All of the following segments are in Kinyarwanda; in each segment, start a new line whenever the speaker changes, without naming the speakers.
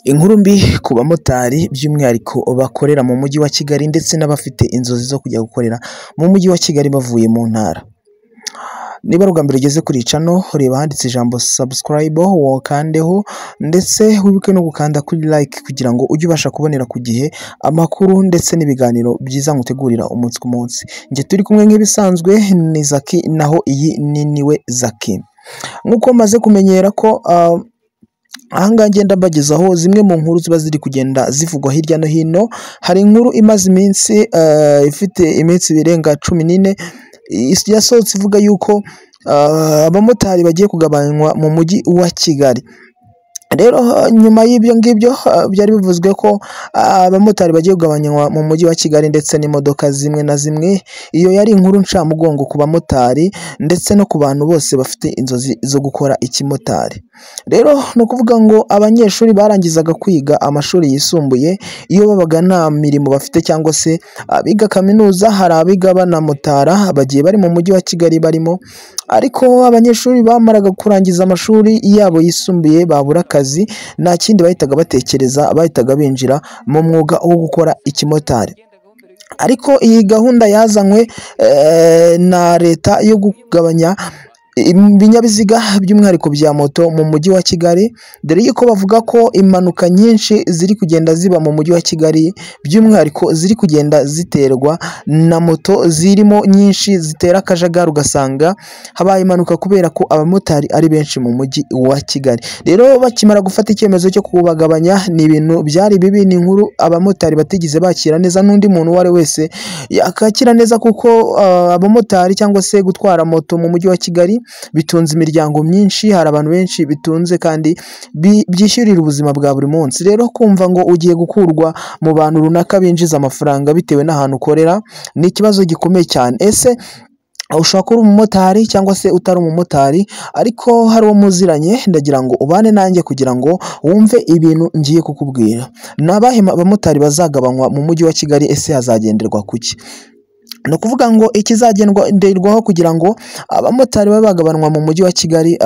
Inkuru mbi ku bamotari by'umwihariko bakorera mu mujyi wa Kigali ndetse n'abafite inzozi zo kujya gukorera mu mujyi wa Kigali bavuye mu ntara. Niba ari ubwa mbere ugeze kuri channel, reba ahanditse ijambo subscribe wokandeho, ndetse wibuke no gukanda kuri like kugira ngo ujye ubasha kubonera ku gihe amakuru ndetse n'ibiganiro byiza nkutegurira umunsi ku munsi. Njye turi kumwe nk'ibisanzwe ni Zaki, naho iyi ni Niwe Zaki. Nk'uko maze kumenyera ko ahangaha ngenda mbagezaho zimwe mu nkuru ziba ziri kugenda zivugwa hirya no hino, hari inkuru imaze iminsi ifite iminsi irenga 14 yasohotse ivuga yuko abamotari bagiye kugabanywa mu mujyi wa Kigali. Rero nyuma y'ibyo ngibyo byari bivuzwe ko abamotari bagiye kugabanywa mu mujyi wa Kigali ndetse n'imodoka zimwe na zimwe, iyo yari inkuru ncamugongo ku bamotari ndetse no ku bantu bose bafite inzozi zo gukora ikimotari. Rero ni ukuvuga ngo abanyeshuri barangizaga kwiga amashuri yisumbuye, iyo babaga nta mirimo bafite cyangwa se abiga kaminuza, hari abiga banamotara bagiye bari mu mujyi wa Kigali barimo, ariko abanyeshuri bamaraga kurangiza amashuri yabo yisumbuye babura akazi, nta kindi bahitaga batekereza, bahitaga binjira mu mwuga wo gukora ikimotari. Ariko iyi gahunda yazanywe na leta yo kugabanya ibinyabiziga by'umwihariko bya moto mu mujyi wa Kigali, dore yuko bavuga ko impanuka nyinshi ziri kugenda ziba mu mujyi wa Kigali by'umwihariko ziri kugenda ziterwa na moto zirimo nyinshi zitera akajagari, ugasanga habaye impanuka kubera ko abamotari ari benshi mu mujyi wa Kigali. Rero bakimara gufata icyemezo cyo kubagabanya, ni ibintu byari bibi, ni inkuru abamotari batigeze bakira neza, n'undi muntu uwo ari wese yakakira neza, kuko abamotari cyangwa se gutwara moto mu mujyi wa Kigali bitunze imiryango myinshi, hari abantu benshi bitunze kandi byishyurira ubuzima bwa buri munsi. Rero kumva ngo ugiye gukurwa mu bantu runaka binjiza amafaranga bitewe n'ahantu ukorera ni ikibazo gikomeye cyane. Ese ushobora kuba uri umumotari cyangwa se utari umumotari, ariko hari uwo muziranye, ndagira ngo ubane nanjye kugira ngo wumve ibintu ngiye kukubwira. Ni abahe bamotari bazagabanywa mu mujyi wa Kigali? Ese hazagenderwa kuki? Ni ukuvuga ngo ikizagenderwaho kugira ngo abamotari babe bagabanwa mu mujyi wa Kigali,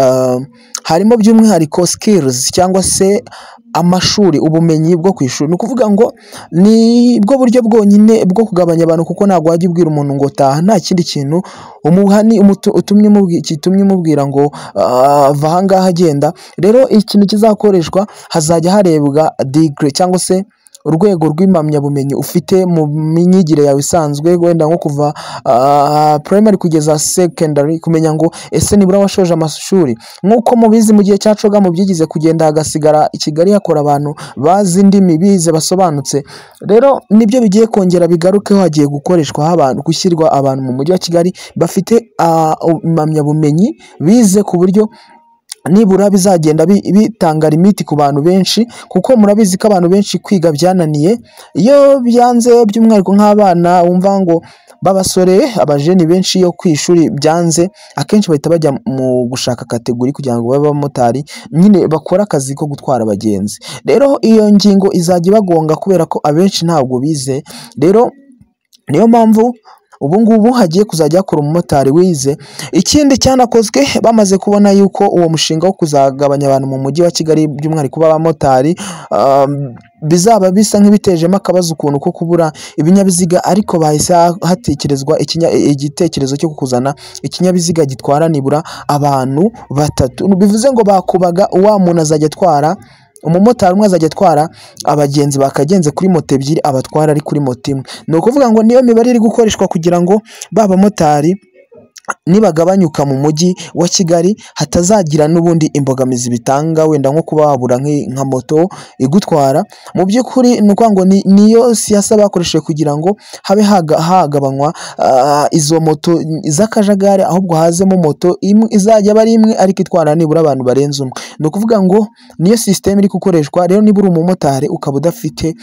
harimo by'umwihariko skills cyangwa se amashuri, ubumenyi bwo ku ishuri. Ni ukuvuga ngo ni bwo buryo bwonyine bwo kugabanya abantu, kuko ntabwo wajya ubwira umuntu ngo taha nta kindi kintu gitumye umubwira ngo va aha ngaha agenda. Rero ikintu kizakoreshwa, hazajya harebwa degree cyangwa se urwego rw'impamyabumenyi ufite mu myigire yawe isanzwe, wenda nko kuva primary kugeza secondary, kumenya ngo ese nibura washoje amashuri. Nk'uko mubizi mu gihe cya CHOGM byigize kugenda hagasigara i Kigali hakora abantu bazi indimi, bize, basobanutse. Rero nibyo bigiye kongera bigarukeho, hagiye gukoreshwaho abantu, gushyirwa abantu mu mujyi wa Kigali bafite impamyabumenyi bize, ku buryo nibura bizagenda bitanga limit ku bantu benshi, kuko murabizi ko abantu benshi kwiga byananiye. Iyo byanze, by'umwihariko nk'abana wumva ngo b'abasore, abajeni benshi, iyo ku ishuri byanze akenshi bahita bajya mu gushaka category kugira ngo babe abamotari nyine, bakore akazi ko gutwara abagenzi. Rero iyo ngingo izajya ibagonga kubera ko abenshi ntabwo bize. Rero niyo mpamvu ubu ngubu hagiye kuzajya hakora umumotari wize. Ikindi cyanakozwe, bamaze kubona yuko uwo mushinga wo kuzagabanya abantu mu mujyi wa Kigali by'umwihariko b'abamotari bizaba bisa nk'ibitejemo akabazo ukuntu ko kubura ibinyabiziga, ariko bahise hatekerezwa igitekerezo cyo kuzana ikinyabiziga gitwara nibura abantu batatu. Bivuze ngo bakubaga wa muntu azajya atwara, umumotari umwe azajya atwara abagenzi bakagenze kuri moto ebyiri, abatwara ari kuri moto imwe. Ni ukuvuga ngo niyo mibare iri gukoreshwa kugira ngo ba bamotari nibagabanyuka mu mujyi wa Kigali hatazagira n'ubundi imbogamizi bitanga, wenda nko kuba wabura nka moto igutwara. Mu by'ukuri ni ukuvuga ngo niyo siyasa bakoresheje kugira ngo habe hagabanywa izo moto z'akajagari, ahubwo hazemo moto imwe izajya aba ari imwe ariko itwara nibura abantu barenze umwe. Ni ukuvuga ngo niyo system iri gukoreshwa. Rero niba uri umumotari ukaba udafite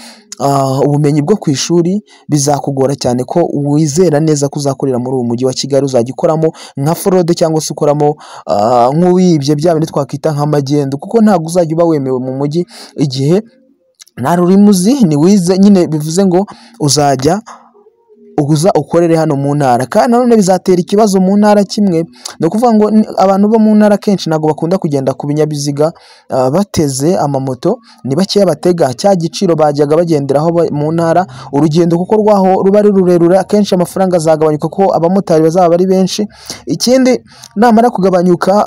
ubumenyi bwo ku ishuri, bizakugora cyane ko wizera neza ko uzakorera muri uwo mujyi wa Kigali. Uzajya ukoramo nka fraude cyangwa se ukoramo nk'uwibye, bya bindi twakwita nk'amagendu, kuko ntabwo uzajya uba wemewe mu mujyi igihe nta rurimi uzi, ntiwize nyine. Bivuze ngo uzajya uza ukorere hano mu ntara. Kandi nanone bizatera ikibazo mu ntara kimwe, ni ukuvuga ngo abantu bo mu ntara kenshi ntabwo bakunda kugenda ku binyabiziga bateze amamoto, ni bakeya batega cya giciro bajyaga bagenderaho mu ntara. Urugendo kuko rwaho ruba ari rurerure, akenshi amafaranga azagabanyuka kuko abamotari bazaba ari benshi. Ikindi namara kugabanyuka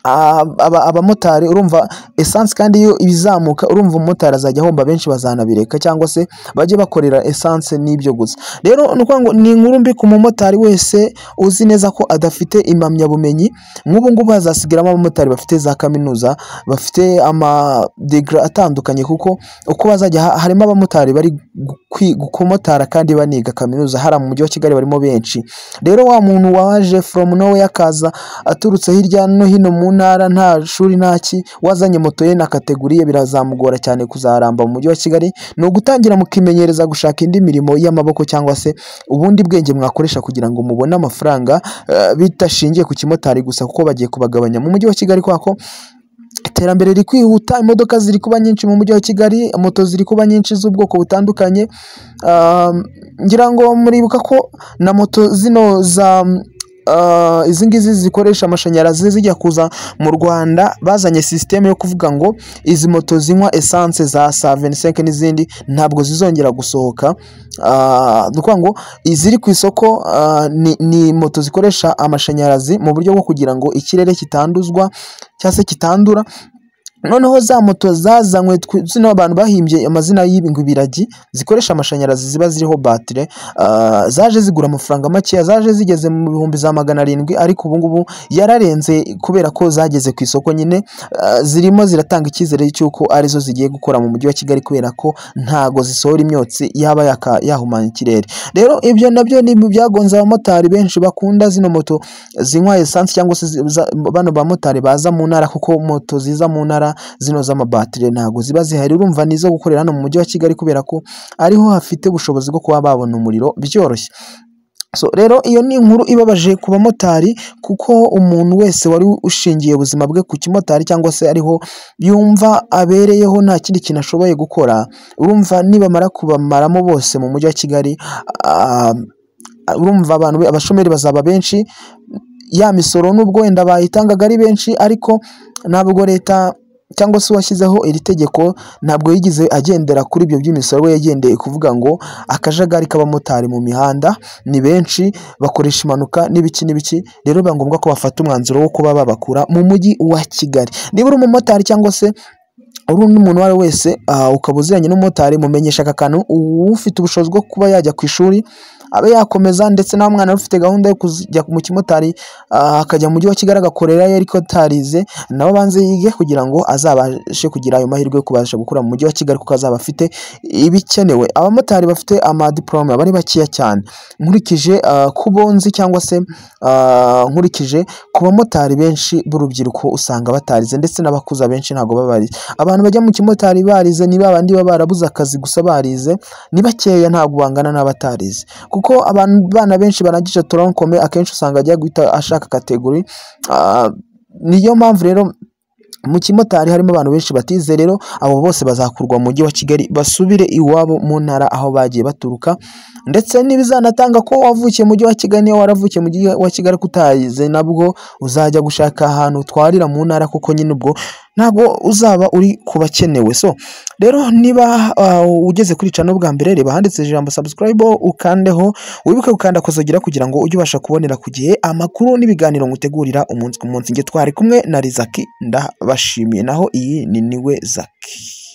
abamotari, urumva esanse kandi iyo ibizamuka, urumva umumotari azajya ahomba, benshi bazanabireka cyangwa se bajye bakorera esanse n'ibyo gusa. Rero ni ukuvuga ngo ni inkuru mbi ku mumotari wese uzi neza ko adafite impamyabumenyi. Nk'ubu ngubu hazasigaramo abamotari bafite za kaminuza, bafite amadegree atandukanye, kuko uko bazajya harimo abamotari bari kumotara kandi baniga kaminuza hariya mu mujyi wa Kigali barimo benshi. Rero wa muntu waje from nowhere, akaza aturutse hirya no hino mu ntara, nta shuri nta ki, wazanye moto ye na catégorie ye, birazamugora cyane kuzaramba mu mujyi wa Kigali. Ni ugutangira mukimenyereza gushaka indi mirimo y'amaboko cyangwa se ubundi bwenge mwakoresha kugira ngo mubone amafaranga bidashingiye ku kimotari gusa, kuko bagiye kubagabanya mu mujyi wa Kigali, kubera ko iterambere riri kwihuta, imodoka ziri kuba nyinshi mu mujyi wa Kigali, moto ziri kuba nyinshi z'ubwoko butandukanye. Ngira ngo muribuka ko na moto zino za izi ngizi zikoresha amashanyarazi zijya kuza mu Rwanda, bazanye système yo kuvuga ngo izi moto zinywa esanse za 75 n'izindi ntabwo zizongera gusohoka. Ni ukuvuga ngo iziri ku isoko ni moto zikoresha amashanyarazi mu buryo bwo kugira ngo ikirere kitanduzwa cyangwa se kitandura. Noneho za moto zazanywe zino abantu bahimbye amazina y'ibi ngo ibiragi zikoresha amashanyarazi, ziba ziriho batire, zaje zigura amafaranga makeya, zaje zigeze mu bihumbi za 700, ariko ubu ngubu yararenze kubera ko zageze ku isoko nyine. Zirimo ziratanga icyizere cy'uko arizo zigiye gukora mu mujyi wa Kigali, kubera ko ntago zisohora imyotsi yaba yahumanya ikirere. Rero ibyo nabyo ni mu byagonze abamotari benshi bakunda zino moto zinywa esanse, cyangwa se bano bamotari baza mu ntara, kuko moto ziza mu ntara zino z'amabatire ntago ziba zihari. Urumva ni izo gukorera hano mu mujyi wa Kigali, kubera ko ariho hafite ubushobozi bwo kuba babona umuriro byoroshye. So rero iyo ni inkuru ibabaje ku bamotari, kuko umuntu wese wari ushingiye ubuzima bwe ku kimotari cyangwa se ariho yumva abereyeho, nta kindi kintu ashoboye gukora, urumva nibamara kubamaramo bose mu mujyi wa Kigali, urumva abantu abashomeri bazaba benshi. Ya misoro nubwo wenda bayitangaga ari benshi, ariko ntabwo leta cyangwa se uwashyizeho iri tegeko ntabwo yigeze agendera kuri ibyo by'imisoro. We yagendeye kuvuga ngo akajagari k'abamotari mu mihanda ni benshi, bakoresha impanuka n'ibiki n'ibiki. Rero biba ngombwa ko bafata umwanzuro wo kuba babakura mu mujyi wa Kigali. Niba uri umumotari cyangwa se uri undi muntu uwo ari we wese, ukaba uziranye n'umumotari, mumenyesha aka kantu. Ufite ubushobozi bwo kuba yajya ku ishuri abe yakomeza, ndetse nawe mwana ufite gahunda yo kujya mu kimotari, akajya mu mujyi wa Kigali agakorerayo ariko atarize, nawe abanze yige kugira ngo azabashe kugira ayo mahirwe yo kubasha gukora mu mujyi wa Kigali, kuko azaba afite ibikenewe. Abamotari bafite amadiporome aba ari bakeya cyane, nkurikije ku bo nzi cyangwa se nkurikije ku bamotari benshi b'urubyiruko, usanga batarize, ndetse n'abakuze abenshi ntabwo baba barize. Abantu bajya mu kimotari barize ni babandi baba barabuze akazi gusa. Barize ni bakeya, ntabwo bangana n'abatarize, kuko abantu bana benshi barangije tronc commun akenshi usanga ajya guhita ashaka catégorie. Niyo mpamvu rero mu kimotari harimo abantu benshi batize. Rero abo bose bazakurwa mu mujyi wa Kigali basubire iwabo mu ntara aho bagiye baturuka. Ndetse n'ibizanatanga ko wavukiye mu mujyi wa Kigali, niyo waravukiye mu mujyi wa Kigali kutayize, nabwo uzajya gushaka ahantu utwarira mu ntara, kuko nyine ubwo ntabwo uzaba uri ku bakenewe. So rero niba ugeze kuri channel bwa mbere, reba handitse ijambo subscribe ukandeho, wibuke gukanda kuzogera kugira ngo ujye ubasha kubonera ku gihe amakuru n'ibiganiro ngutegurira umunsi ku munsi. Njye twari kumwe na Rizaki, ndabashimiye. Naho iyi ni Niwe Zaki.